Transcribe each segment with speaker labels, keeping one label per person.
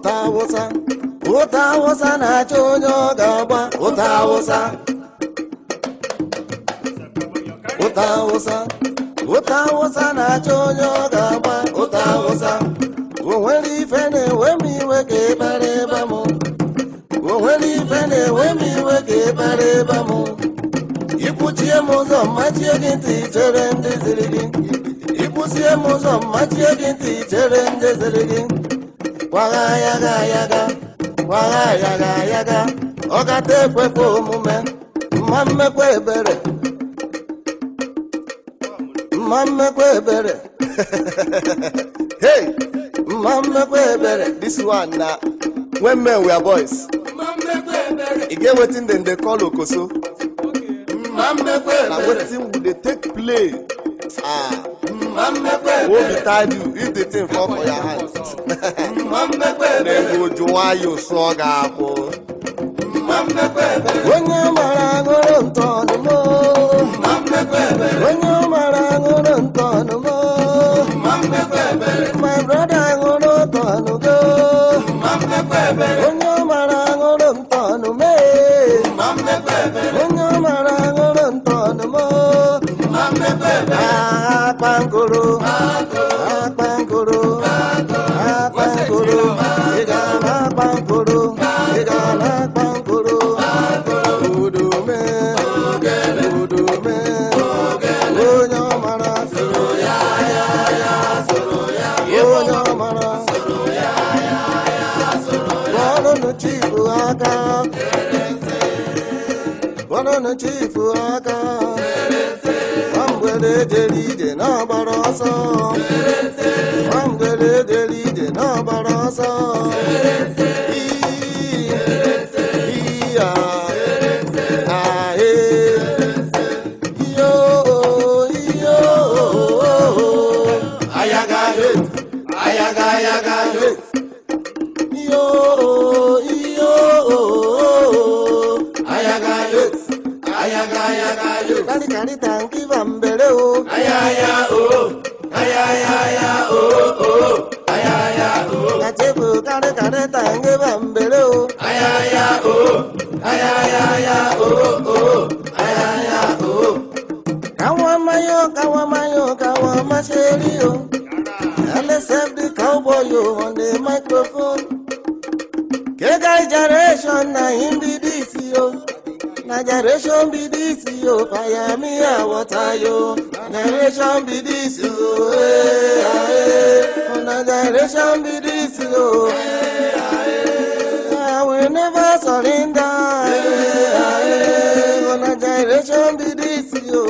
Speaker 1: Ụta Awụsa, ụta Awụsa na-achọ onye ọ ga-agba. Ụta Awụsa, ụta Awụsa, ụta Awụsa na-achọ onye ọ ga-agba. Ụta Awụsa, o nwere ife na-ewe m iwe ka ịkpara ịba m. O nwere ife na-ewe m iwe ka ịkpara ịba m. Ikwuchie m ụzọ, mmachie gị ntị, chere ndị ziri gị. Ikwuchie m ụzọ, mmachie gị ntị, chere ndị ziri gị. Kwagha yaga yaga, kwagha yaga yaga, ọ gata ekwekwe omume. Mma mmekwa ebere, mma mmekwa ebere.
Speaker 2: Hey,
Speaker 1: mma mmekwa ebere.
Speaker 2: This one na when men were boys. E get wetin dem dey call okoso.
Speaker 1: Mma mmekwa
Speaker 2: Na
Speaker 1: ebere.
Speaker 2: wetin we dey take play. Ah,
Speaker 1: Mma mmekwa
Speaker 2: wo
Speaker 1: ebere.
Speaker 2: be tied you if the thing fall for your hand.
Speaker 1: Mma mmekwa ebere.
Speaker 2: Dem go juwa you sụọ gị akwụ.
Speaker 1: Mma mmekwa ebere. Onye mara aṅụrụ ntọnụ m. Mma mmekwa ebere. Onye mara aṅụrụ ntọnụ m. Mma mmekwa ebere. My brother aṅụrụ ntọnụ go. Mma mmekwa ebere. Onye mara aṅụrụ ntọnụ m. Mma mmekwa ebere. Onye mara aṅụrụ ntọnụ m. Mma mmekwa ebere. Akpankoro. Akpankoro. Akpankoro. Ị ga na akpankoro. Ị ga na akpankoro. Udome. Udome. Onye ọmara. Onye ọmara. Kpọrọnụ chifu aka. Kpọrọnụ chifu aka. Nwa mgbere jere ije n'ọgbara ọsọ. Nwa mgbere jere ije n'ọgbara ọsọ. Ii, iya, ae, iyo, iyo, ayaga, ayaga, ayaga, iyo, iyo, ayaga, ayaga, ayaga. Kari kari tanki bambere o.
Speaker 3: Ayaya o, ayaya o o, ayaya o.
Speaker 1: Kachefu kari kari tanki bambere o.
Speaker 3: Ayaya o, ayaya o o, ayaya o.
Speaker 1: Kawa mayo, kawa mayo, kawa masheri o. LSF the cowboy o on the microphone. Kegai generation na him be this yo. Na generation be this yo. Fire me a water yo. Generation be this yo. Eh, ah, eh. Na generation be this yo. I will never surrender. Eh, ah, eh. Na generation be this yo.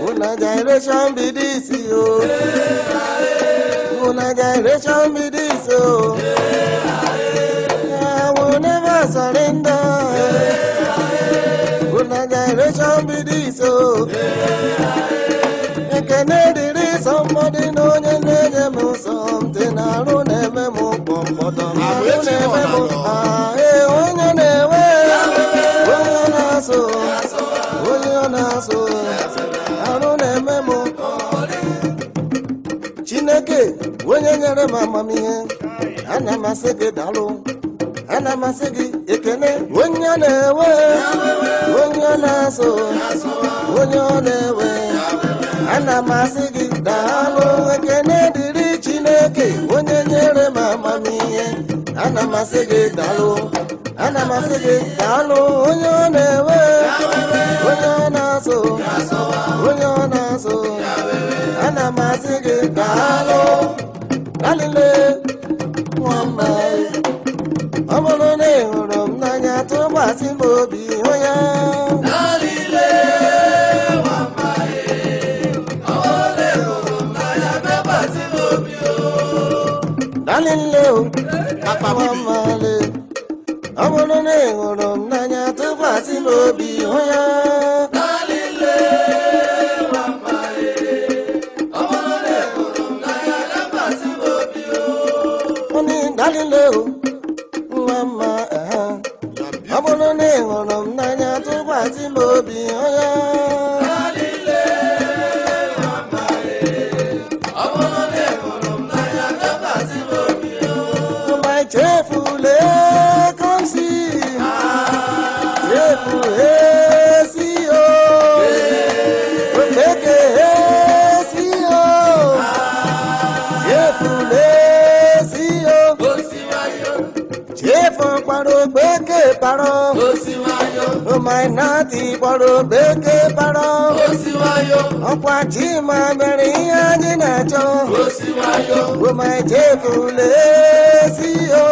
Speaker 1: Una generation be this yo. Una generation be this yo. I will never surrender. Una generation be this yo. Ekene dịrị somebody na onye na-enye m something, arụ na-eme m kpọmkpọtọ, arụ na-eme m. Ah, ee, onye na-enwe, onye na-asụ, onye na-asụ, arụ na-eme m. Chineke onye nyere m amamihe, ana m asị gị daalụ, ana m asị gị ekene. Onye na-ewe, onye na-asụ, onye ọ na-ewe, ana m asị gị daalụ. Ekene dịrị Chineke onye nyere m amamihe, ana m asị gị daalụ, ana m asị gị daalụ. Onye ọ na-ewe, onye ọ na-asụ, onye ọ na-asụ, ana m asị gị daalụ. Dalile nwamba, ọ bụrụ na ị hụrụ m n'anya, tụkwasị m obi hụ ya.
Speaker 3: Dalile nwamba e, ọ bụrụ na ị hụrụ m n'anya, tụkwasị m obi o.
Speaker 1: Dalile o nwamba le, ọ bụrụ na ị hụrụ m n'anya, tụkwasị m obi hụ ya.
Speaker 3: Dalile nwamba e, ọ bụrụ na ị hụrụ m n'anya, tụkwasị m obi o.
Speaker 1: Onye dalile o nwamba aha, ọ bụrụ na ị hụrụ m n'anya, tụkwasị m obi hụ ya.
Speaker 3: Dalile nwamba e, ọ bụrụ na ị hụrụ m n'anya, tụkwasị m obi o.
Speaker 1: kpọrọ ogbeke kpọrọ. Omainati kpọrọ ogbeke kpọrọ. Ọkwa Chima mere ihe anyị na-achọ. Omaichefu lesi o.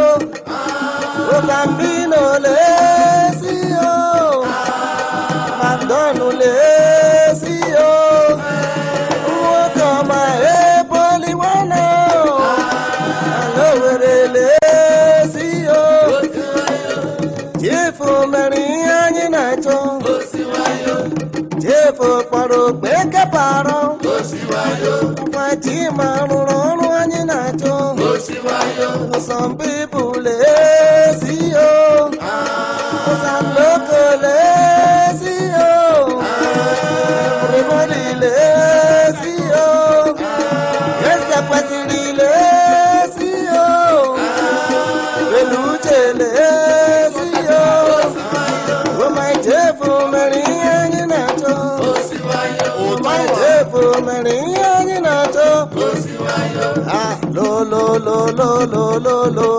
Speaker 1: Obambino lesi o. Madonu lesi o. Nwoke ọma epoliwana o. Alowere lesi o. Chefu mere ihe anyị na-achọ. Chefu kpọrọ okpeke kpọrọ. Ọkwa Chima rụrụ ọrụ anyị na-achọ. Some people lazy o. Some local lazy o. Everybody lazy o. Eze kwesịrị lazy o. Beluche lazy o. Omaichefu mere ihe anyị na-achọ. Omaichefu mere ihe anyị na-achọ. Ah, lo lo lo lo lo lo lo.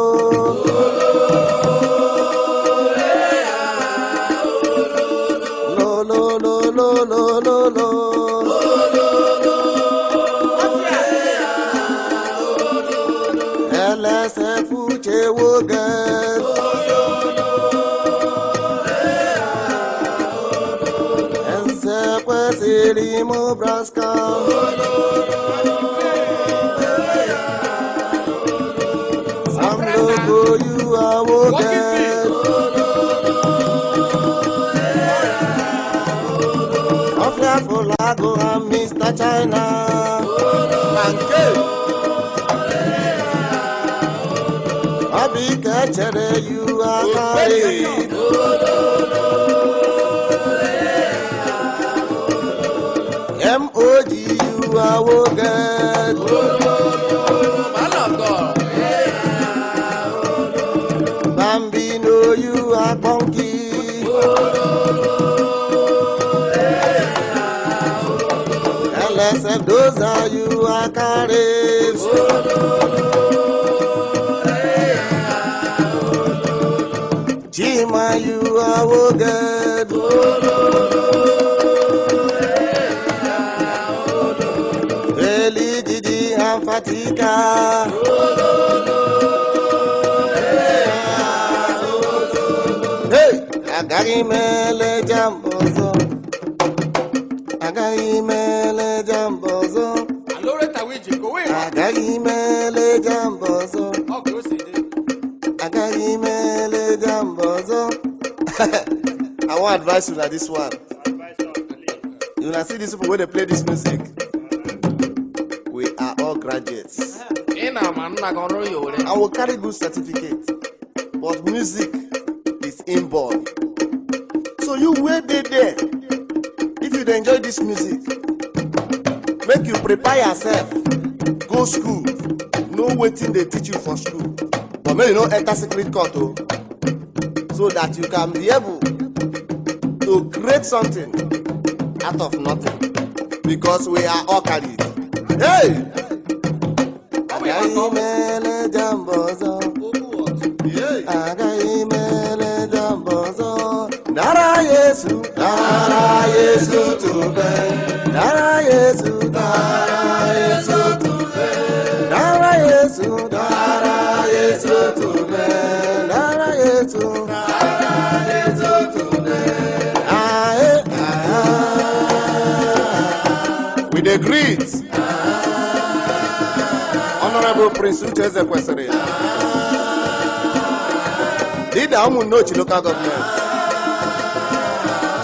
Speaker 1: Lo lo lo lo lo lo lo. LSF Uche Woge. Eze kwesịrị ime Nebraska. Some logo you are woke. Ọfịa Fulago and Mr. China. Ọ bụ ike chere you aka. M.O.G. you are woke.
Speaker 3: Man of God.
Speaker 1: Bambino you are funky. LSF those are you are carried. Chima you are woke. Eli Didi and Fatika. Hey! Agaghị m ele jamba ọzọ. Agaghị m ele jamba ọzọ.
Speaker 3: Alore tawiji kowe.
Speaker 1: Agaghị m ele jamba ọzọ.
Speaker 3: Ọkụ o si dị.
Speaker 1: Agaghị m ele jamba ọzọ.
Speaker 2: I wan advise una this one. Una see these people wey dey play this music. We are all graduates.
Speaker 3: Ị na-ama nna gị ọrụ ya owere.
Speaker 2: And we carry good certificate. But music is inborn. So you wey dey there, if you dey enjoy this music, make you prepare yourself, go school, know wetin dey teach you for school. But make you no enter secret court o, so that you can be able to create something out of nothing. Because we are all carried. Hey!
Speaker 1: Agaghị m ele jamba ọzọ. Agaghị m ele jamba ọzọ. Nara Yesu, nara Yesu tube. Nara Yesu, nara Yesu tube. Nara Yesu, nara Yesu tube. Nara Yesu, nara Yesu tube. Aye, aye.
Speaker 2: We dey greet Honorable Prince Uche Ezekwesili, leader Umunneochi Local Government,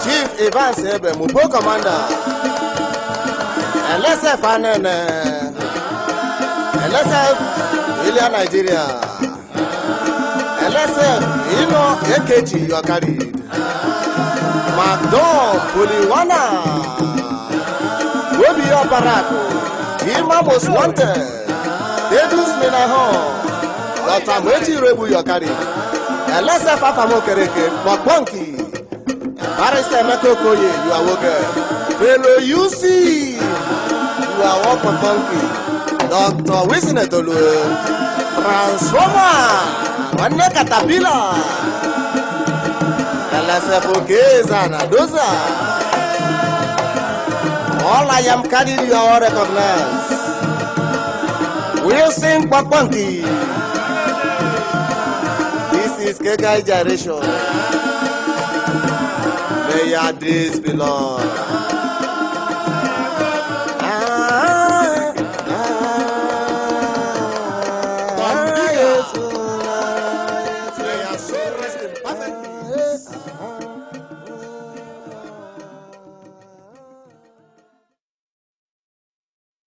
Speaker 2: Chief Evans Ebe, Mupo Commander, LSF Anene, LSF Ilia Nigeria, LSF Ino AKG you are carried, Macdon Poliwana, Obi Oparaku, Ima Most Wanted, Dedus Minahon, Dr. Mechi Irebu you are carried, LSF Afamo Kereke, Mokponki, Barrister Emeka Okoye, you are woke, Fellow UC, you are Mokponki, Dr. Wilson Etolu, Transformer,
Speaker 1: Nwanne Caterpillar. LSFOKs and Adoza. All I am carrying you are all recognized. Wilson Kwakwanki. This is Kekai Gyration. May your days be long.